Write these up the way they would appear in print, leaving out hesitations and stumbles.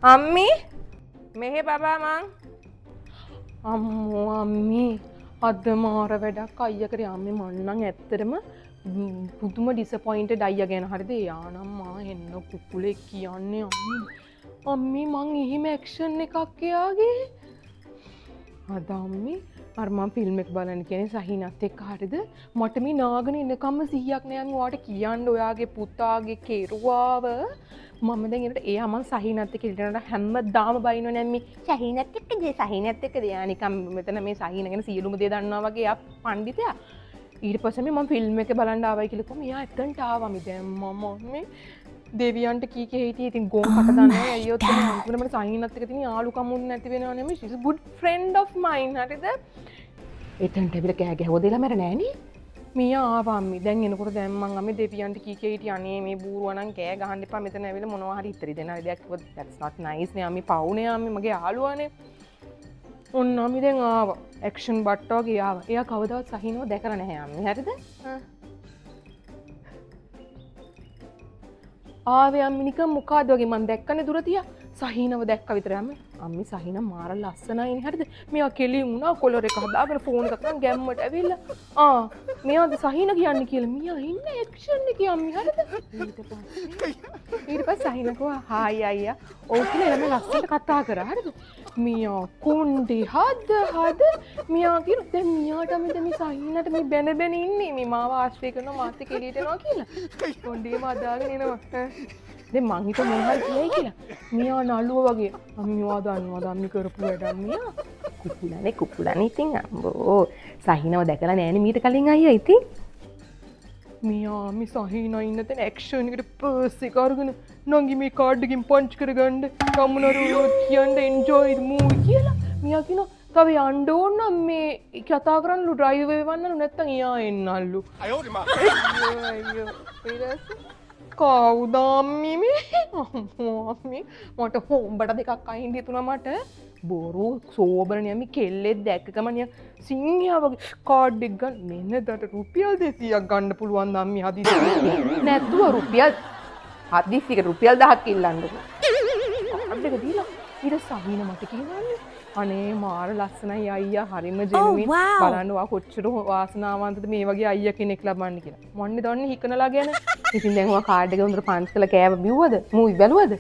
අම්මි මෙහෙ බබා මං අම්මෝ අම්මි අද මාර වැඩක් අයියා කරේ. අම්මි මං නම් ඇත්තටම පුදුම ඩිසපොයින්ටඩ් අයියා ගැන. හරිද? එයා නම් මා එන්න කුකුලෙක් කියන්නේ අම්මි. අම්මි මං එහෙම ඇක්ෂන් එකක් එයාගේ. අද අම්මි අර මං ෆිල්ම් එක බලන්න කියන්නේ සහිනත් එක්ක. හරිද? මට මේ නාගෙන එනකම්ම සිහියක් නෑ අම්මි ඔයාට කියන්න ඔයාගේ පුතාගේ කෙරුවාව. මම දැන් එනකොට එයා මං සහිනත් එක්ක ඉඳලා හැමදාම බයිනවනේ අම්මි. සහිනත් එක්කද සහිනත් එක්කද එයා නිකන් මෙතන මේ සහින ගැන සියලුම දේ දන්නවා වගේ එයා පණ්ඩිතයා. ඊට පස්සේ මේ මං ෆිල්ම් එක බලන්න ආවයි කියලා කිව්වම එයා එතනට ආවා. මේ දැන් මම මේ දෙවියන්ට කී කී හිටියේ. ඉතින් ගොන් කට දන්නවා අයියොත් එක්ක අන්තිමට මට සහිනත් එක්ක තියෙන යාළුකම උන් නැති වෙනව නෙමෙයි. She's a good friend of mine. හරිද? එතනට ඇවිල්ලා කෑ ගැහුවා දෙලා මැර නෑනේ. මීයා ආවා අම්මි. දැන් එනකොට දැන් මං අම්මි දෙවියන්ට කී කී හිටියේ. අනේ මේ බූරුවා නම් කෑ ගහන්න එපා. මෙතන ඇවිල්ලා මොනවා හරි ඉතරි දෙන හරි දෙයක් කිව්වොත් that's not nice නේ අම්මි. පවුනේ අම්මි මගේ යාළුවානේ. ඔන්න අම්මි දැන් ආවා. ඇක්ෂන් බට්ට වගේ ආවා. එයා කවදාවත් සහිනව දැකලා නැහැ අම්මි. හරිද? ආවේ අම්මි නිකන් මොකාද වගේ මං දැක්කනේ දුර තියා. සහිනව දැක්ක විතරයි අම්මි. අම්මි සහින මාර ලස්සනයිනේ. හරිද? මෙයා කෙලින් වුණා කොලර් එක හදාගෙන ෆෝන් එකක් නම් ගැම්මට ඇවිල්ලා. ආ මෙයාද සහින කියන්නේ කියලා. මියා ඉන්න ඇක්ෂන් එකේ අම්මි. හරිද? ඊට පස්සේ සහින කිව්වා හායි අයියා. ඔව් කියලා ළමයි ලස්සනට කතා කරා. හරිද? මියා කොණ්ඩේ හද හද මියා කියන දැන් මියාට අම්මි දැන් මේ සහිනට මේ බැන බැන ඉන්නේ මේ මාව ආශ්‍රය කරනවා මාත් එක්ක එළියට එනවා කියලා. කොණ්ඩේම හදාගෙන එනවා. දැන් මං හිතුවා මොන හරි කියයි කියලා. මියා නළුව වගේ. අම්මි ඔයා දන්නවද අම්මි කරපු වැඩ මියා? කුකුලනේ කුකුලනේ ඉතින් අම්බෝ සහිනව දැකලා නෑනේ මීට කලින් අයියා ඉතින්. මියා අම්මි සහිනා ඉන්න තැන ඇක්ෂන් එකට පර්ස් එක අරගෙන නංගි මේ කාඩ් එකකින් පංච් කරගන්න කමුනරුවෝ කියන්න එන්ජොයි ද මූවි කියලා. මියා කියනවා තව යන්න ඕන නම් මේ කතා කරන්නලු ඩ්‍රයිවර් එවන්නලු නැත්තම් එයා එන්නලු. අයියෝ අයියෝ ඊට පස්සේ කවුද අම්මි මේ? අම්මෝ අම්මි මට හොම්බට දෙකක් අහින්න හිතුණා මට. බොරු සෝබරනේ අම්මි කෙල්ලෙක් දැක්ක ගමන් නිකන් සිංහයා වගේ කාඩ් එක ගන්න මෙන්න දට රුපියල් 200ක් ගන්න පුළුවන් ද අම්මි හදිස්සියේ. නැතුව රුපියල් හදිස්සියකට රුපියල් 1000ක් ඉල්ලන්නකෝ. කාඩ් එක දීලා ඊට සහින මට කියනවනේ අනේ මාර ලස්සනයි අයියා හරිම ජෙනුයින්. බලන්න ඔයා කොච්චර වාසනාවන්තද මේ වගේ අයියා කෙනෙක් ලබන්න කියලා. මොන්නේ දන්නේ හිකනලා ගැන. ඉතින් දැන් ඔයා කාඩ් එක හොඳට පංච් කරලා කෑව බිව්වද? මූවි බැලුවද?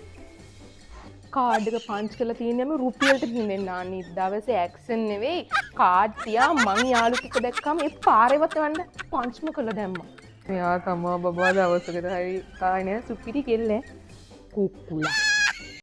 කාඩ් එක පංච් කරලා තියෙනම රුපියලට බින්දෙන්න. අනිත් දවසේ ඇක්ෂන් නෙවෙයි කාඩ් තියා මං යාළුවෙක් එක්ක දැක්කම ඒ පාරේවත් යන්න පංච්ම කරලා දැම්මා. මෙයා තමා බබා දවසකට හරි කායි නෑ සුපිරි කෙල්ල කුකුලා.